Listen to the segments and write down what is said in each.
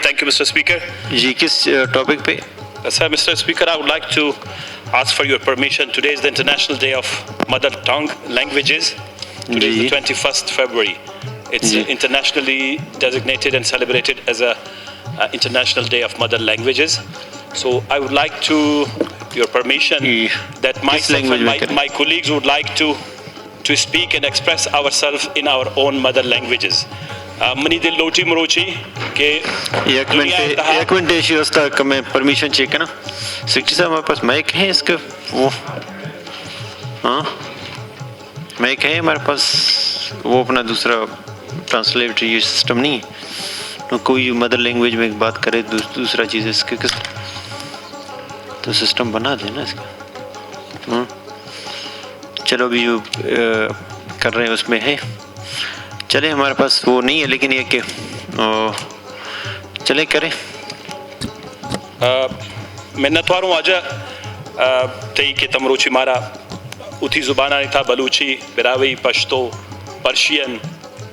Thank you, Mister Speaker. جی، کس، آ، ٹاپک پہ؟ Uh, sir, Mister Speaker, I would like to ask for your permission. Today is the International Day of Mother Tongue Languages. Today is the جی۔ twenty-first February. It's جی۔ internationally designated and celebrated as a, uh, International Day of Mother Languages. So I would like to, your permission, جی۔ That کس myself language and میں my, کریں؟ My colleagues would like to to speak and express ourselves in our own mother languages. آ، منی دل لوٹی مروچی کہ یک منٹ، دنیا ءِ تہا یک منٹ ایشی واسطہ کہ میں پرمیشن چیک کرنا۔ سیکرٹری صاحب، ہمارے پاس مائک ہے اس کے؟ وہ، ہاں، مائک ہے ہمارے پاس، وہ اپنا دوسرا ٹرانسلیٹ یہ سسٹم نہیں ہے۔ تو کوئی مدر لینگویج میں بات کرے، دوس-، دوسرا چیز اس کے کس، تو سسٹم بنا دے نا اس کا۔ ہاں۔ چلو، ابھی جو، آ، کر رہے ہیں، اس میں ہے۔ چلے، ہمارے پاس وہ نہیں ہے، لیکن یہ کہ، آ، چلے کریں۔ آ، منتواروں واجہ، آ، تئی کہ تمروچی مارا اتی زبانانی تھا، بلوچی، براہوئی، پشتو، پرشین،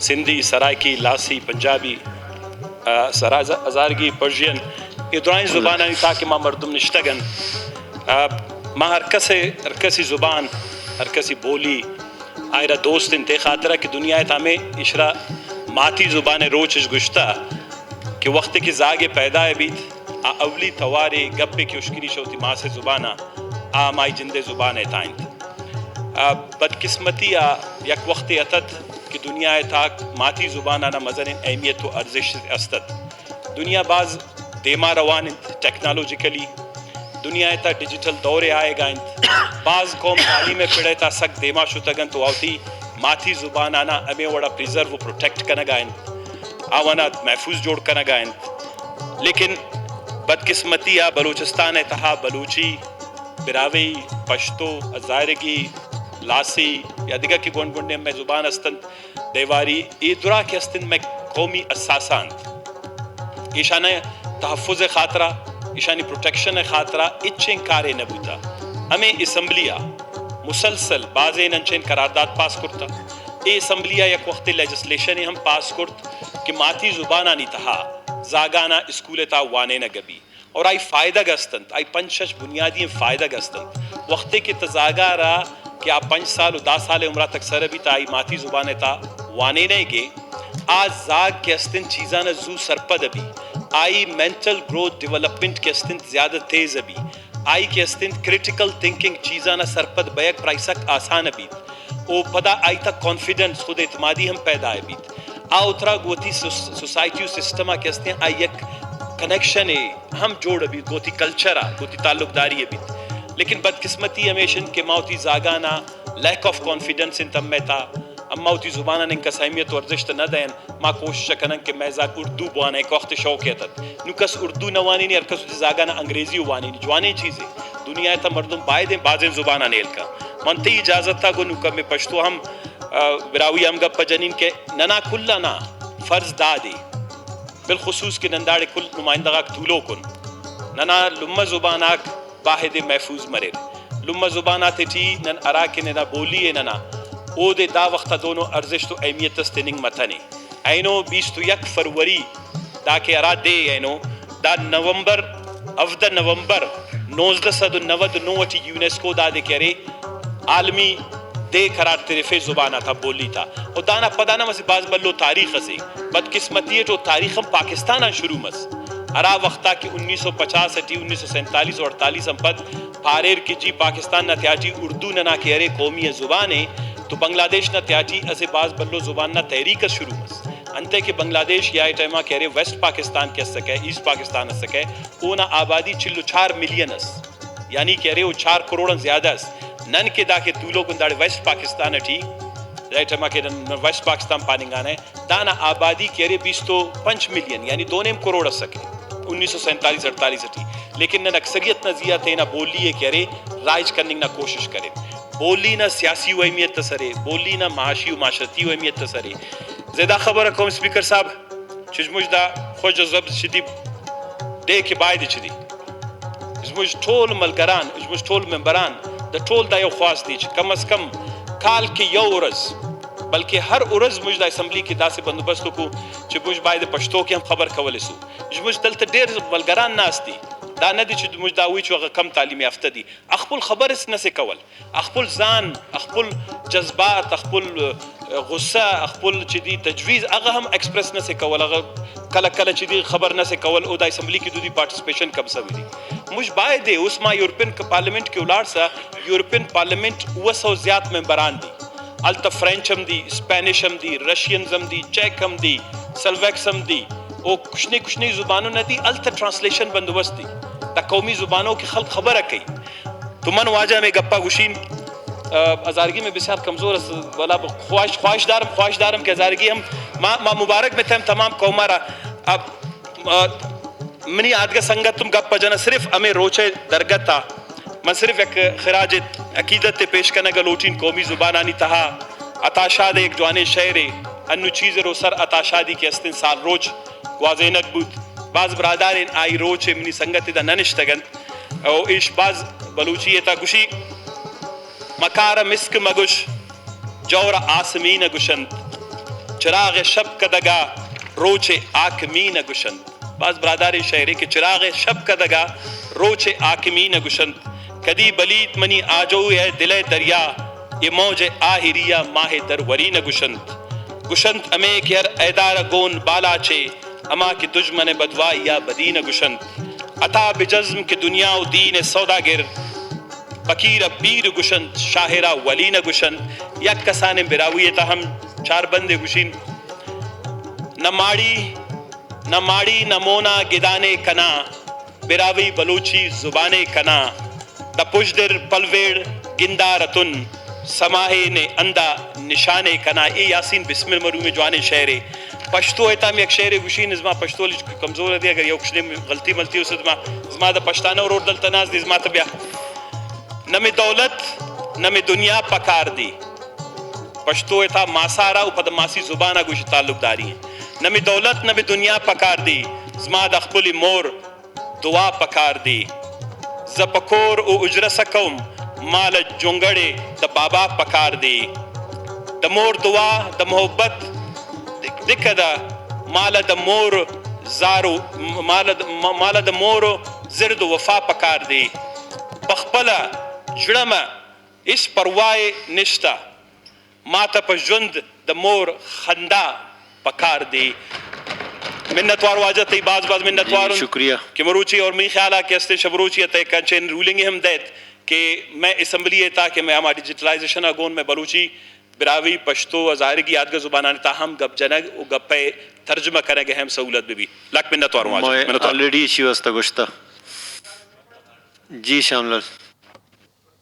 سندھی، سرائیکی، لاسی، پنجابی، آ، سرا-، ہزارگی، پرشین، اے درائیں زبانانی تھا کہ ما مردم نشتگن۔ آ، ما ہر کسے، ہر کسی زبان، ہر کسی بولی، آئرا دوست انت، اے خاطرا کہ دنیا ءِ تامے اشرا ماتی زبان ءِ روچ اش گشتہ کہ وختے کہ زاگے پیدا ءِ بیت، آ اولی توارے گپے کہ اشکنی شہ وتی ماس ءِ زبان ءَ، آ ہمائی جند ءِ زبان ءِ تھا انت۔ آ، بدقسمتی ءَ یک وختے اتت کہ دنیا ءِ تھا ماتی زبان ءَ نا مزنیں اہمیت و ارزشت است ات۔ دنیا باز دیما روان انت ٹیکنالوجیکلی۔ دنیا ءِ تھا ڈیجیٹل دورے آئیگا انت۔ باز قوم تعلیم ءِ پڑ ءِ تھا سک دیما شتگ انت و وتی ماتی زبان ءَ نا ہمے وڑا پریزرو و پروٹیکٹ کنگا انت۔ آوانا محفوظ جوڑ کنگا انت۔ لیکن بدقسمتی ءَ بلوچستان ءِ تھا بلوچی، براہوئی، پشتو، ہزارگی، لاسی یا دگہ کہ گونڈ گونڈیں مئے زبان است انت، دیواری، اے درا کہ است انت مئے قومی اثاثہ انت۔ ایشانئے تحفظ ءِ خاطرا، ایشانی پروٹیکشن ءِ خاطرا ہچیں کارے نہ بوتا۔ ہمے اسمبلی ءَ مسلسل بازیں انچیں قرارداد پاس کرتا۔ اے اسمبلی ءَ یک وختے لیجسلیشنے ہم پاس کرت کہ ماتی زبانانی تہا زاگانا اسکول ءِ تہا وانینگ بی۔ اور آئی فائدگ است انت، آئی پنچ شش بنیادی فائدگ است انت۔ وختے کہ تہ زاگا را کہ آ پنچ سال و دہ سال عمرا تک سر بیت، آئی ماتی زبان ءِ تہا وانینئے گے، آ زاگ کہ است انت چیزانا زو سرپد بی، آئی مینٹل گروتھ ڈیولپمنٹ کہ است انت زیادہ تیز بی، آئی کہ است انت کریٹیکل تھنکنگ چیزانا سرپد بیگ پرائی سک آسان بیت۔ و پدا آئی تھا کانفیڈنس، خود اعتمادی ہم پیدا بیت۔ آ اترا گوں وتی سوس-، سوسائٹی و سسٹم ءَ کہ است انت، آئی یک کنیکشنے ہم جوڑ بیت، گوں وتی کلچر ءَ، گوں وتی تعلقداری بیت۔ لیکن بدقسمتی ہمیش انت کہ ما وتی زاگانا لیک آف کانفیڈنس انت ہمے تھا، اما وتی زبانا انکس اہمیت و ارزشت نہ دئین۔ ما کوشش کنن کہ مئے زاگ اردو بوانن، یک وخت شوقے اتت۔ نوں کس اردو نہ وانینی، ہر کس وتی زاگانا انگریزی وانینی۔ جوانیں چیزے۔ دنیا ءِ تھا مردم بایدیں بازیں زبانان ہیل کن۔ من تئی اجازت ءَ گوں نوں کمے پشتو ہم، آ، براہوئی ہم گپ جنین کہ ننا کلانا فرض دادے، بالخصوص کہ ننداڑے کل نمائندگاک تولوکن، ننا لمہ زباناک باہدے محفوظ مریر۔ لمہ زبان آتے ٹی نن ہرا کہ ننا بولی ءِ ننا، اودے دا وخت ءَ دونوں ارزشت و اہمیت اس تننگ متنے۔ اینو بیست و یک فروری، دا کہ ہرا دے اینو، دا نومبر، ہفدہ نومبر نوزدہ سد و نود و نو ٹی یونیسکو دادے کہ ارے عالمی دے قرار ترفے زبان آتا، بولی تا۔ و دانا پدا نم اسہ باز بھلو تاریخ اسے۔ بدقسمتی اٹ او تاریخ ہم پاکستان آن شروع مس۔ ہرا وختا کہ انیس سو پچاس ٹی، انیس سو سینتالیس و اڑتالیس آن پد پاریر کہ جی پاکستان نا تہٹی اردو ننا کہ ارے قومی ءِ زبان ءِ، تو بنگلہ دیش نا تہٹی اسہ بھاز بھلو زبان نا تحریک اس شروع مس۔ انتئے کہ بنگلہ دیش یا ٹائما کہ ارے ویسٹ پاکستان کہ اسکہ، ایسٹ پاکستان اسکہ، اونا آبادی چل و چار ملین اس، یعنی کہ ارے او چار کروڑ آن زیادہ اس۔ نن کہ دا کہ تولوک ان داڑے ویسٹ پاکستان ٹی، یا ٹائما کہ نن ویسٹ پاکستان پاننگانہ، دانا آبادی کہ ارے بیست و پنچ ملین، یعنی دو نیم کروڑ اسکہ انیس سو سینتالیس اڑتالیس ٹی۔ لیکن نن اکثریت نا زیہا تینا بولی ءِ کہ ارے رائج کننگ نا کوشش کرین۔ بولی نا سیاسی و اہمیت اس ارے، بولی نا معاشی و معاشرتی و اہمیت اس ارے۔ زیادہ خبر قوم اسپیکر صاحب، چشمش دا خوش زب شدی دے کہ بایدے چدی۔ زموژ ٹول ملگران، زموژ ٹول ممبران، دا ٹول دا یو خواست دی چہ کم از کم کال کہ یو ورز بلکہ ہر ارز مجھ دا اسمبلی کہ داسے بندوبست کو چہ مجھ باید پشتو کہ ہم خبر کول سو۔ مجھ دلت ڈیر ولگران ناستی۔ دا ندی چہ مجھ داوی چو کم تعلیم یافتہ دی۔ اخپل خبر اس نسے کول۔ اخپل زان، اخپل جذبات، اخپل، اه، غصہ، اخپل چہ دی تجویز، اغا ہم ایکسپریس نسے کول۔ اغا کل کل چہ دی خبر نسے کول۔ او دا اسمبلی کی دودی پارٹیسپیشن کم سوی دی۔ مجھ باید ہے، اس ما یورپین پارلیمنٹ کی اولار سا، یورپین پارلیمنٹ وہ سو زیات ممبران دی۔ التا فرینچ ہم دی، اسپینش ہم دی، رشینز ہم دی، چیک ہم دی، سلویکس ہم دی۔ او کشنی کشنی زبانوں نہ دی، التا ٹرانسلیشن بندوبست دی۔ تا قومی زبانوں کی خلق خبر کئی۔ تو من واجہ میں گپا گوشین، اه، ہزارگی میں بسیار کمزور است، ولا خواہش، خواہش دارم، خواہش دارم کہ ہزارگی ہم ما، ما مبارک میں تم تمام قوم را۔ اب، اه، منی آدگہ سنگت تم گپ جنا صرف ہمیں روچے درگتا۔ من صرف یک خراج عقیدت پیش کنگ لوٹین قومی زبانانی تہا عطا شاد یک جوانیں شعرے، انو چیز رو سر عطا شادی کہ استن سال روچ گوازینگ بوت۔ باز برادارین آئی روچے منی سنگت دا ننشتگنت۔ او ایش باز بلوچی تا گوشی، مکار مسک مگوش، جور آسمین گوشنت، چراغ شپ کدگا روچ آکمین گوشنت۔ باز براداریں شعرے کہ چراغ شپ کدگا روچ آکمین گوشنت۔ کدی بلیت منی آجو اے دل دریا، اے موج آہریا ماہ درورین گوشنت۔ گوشنت ہمے کہ ہر ایدار گون بالاچے، ہما کہ دژمن بدوائی یا بدین گوشنت۔ عطا بجزم کہ دنیا و دین سوداگر، فقیر پیر گوشنت، شاعرا ولین گوشنت۔ یک کسانیں براہوئی تا ہم چار بندے گوشین۔ نہ ماڑی، نہ ماڑی نہ مونا گدانے کنا، براہوئی بلوچی زبانے کنا۔ دا پژدر پلویڑ گندار اتن، سماہے نے اندا نشانے کنا۔ اے یاسین بسمل مروم جوانیں شعرے۔ پشتو ء تام یک شعرے گوشین، زما پشتو لچ کمزور دی، اگر یو کشنے غلطی ملتی اس زما، زما دا پشتانہ اور دلتا ناز دی، زما تا بیا۔ نہ می دولت، نہ می دنیا پکار دی۔ پشتو ء تا ماسارا و پد ماسی زبانا گوشی تعلق داری ہیں۔ نہ می دولت، نہ می دنیا پکار دی۔ زما دا خپلی مور دعا پکار دی۔ زہ پہ کور و اجرہ سکوم، مال جنگڑے دہ بابا پکار دی۔ دہ مور دعا، دہ محبت دکہ دہ، مال دہ مور زارو، مال دہ، مال دہ مور زرد و وفا پکار دی۔ پخپل جڑم اس پرواہ نشتہ۔ مات پہ ژند دہ مور خندا پکار دی۔ منتوار واجہ تئی، باز باز منتوار۔ جی، شکریہ۔ کہ مروچی اور منی خیال آ کہ استیں شب روچی ء تہ کنچیں رولنگ ہم دیت کہ میں اسمبلی ء تا کہ میں ہما ڈیجیٹلائزیشن ء گون میں بلوچی براہوئی پشتو ء زاہرگی آدگہ زبانانی تا ہم گپ جنگ و گپ ء ترجمہ کنگ ء ہم سہولت بہ بی۔ لک منتوار واجہ۔ میں منتوار۔ آلریڈی ایشی واسطہ گوشتہ۔ جی شام لال۔